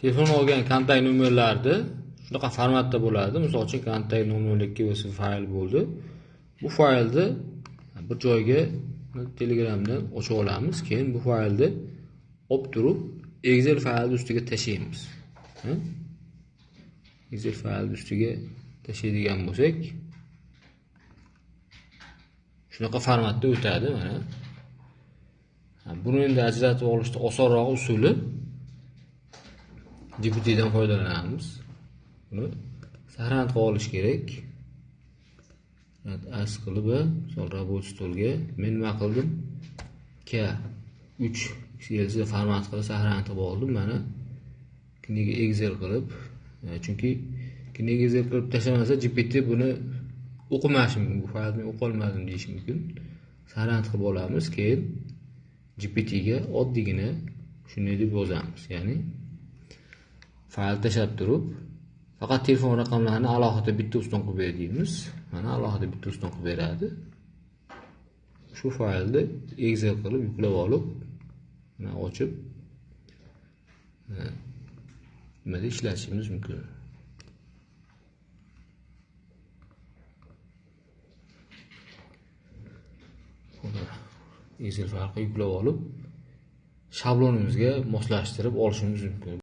Telefon olgan kontakt nomerlarni shunaqa formatda bo'ladi. Misol uchun kontakt nomerlikka bo'lsa fayl bo'ldi. Bu faylni bir joyga Telegramdan ochib olamiz. Keyin bu faylni olib turib Excel faylni ustiga tashlaymiz. Excel faylni ustiga tashlaydigan bo'lsak, shunaqa formatda o'tadi mana. Buni endi ajratib olishda osonroq usuli GPTdan foydalanamiz. Buni saqlanib qilib olish kerak. As qilib, misol robot stolga men nima qildim? K3 XLC format qilib saqlanib qilib oldim. Mana kniga Excel qilib, chunki kniga Excel qilib tashlamasa GPT buni o'qimashi mumkin. Bu faylni o'qolmadim deyishi mumkin. Saqlanib qilib olamiz, keyin GPTga oddiygina shunday deb yozamiz. Ya'ni fayl tashlab turib, faqat telefon raqamlarini alohida bitta ustun qilib ber deymiz. Mana alohida bitta ustun qilib beradi. Shu faylni Excel qilib yuklab olib, mana ochib nimada ishlatishimiz mumkin. Excel faylni yuklab olib, shablonimizga moslashtirib olishimiz mumkin.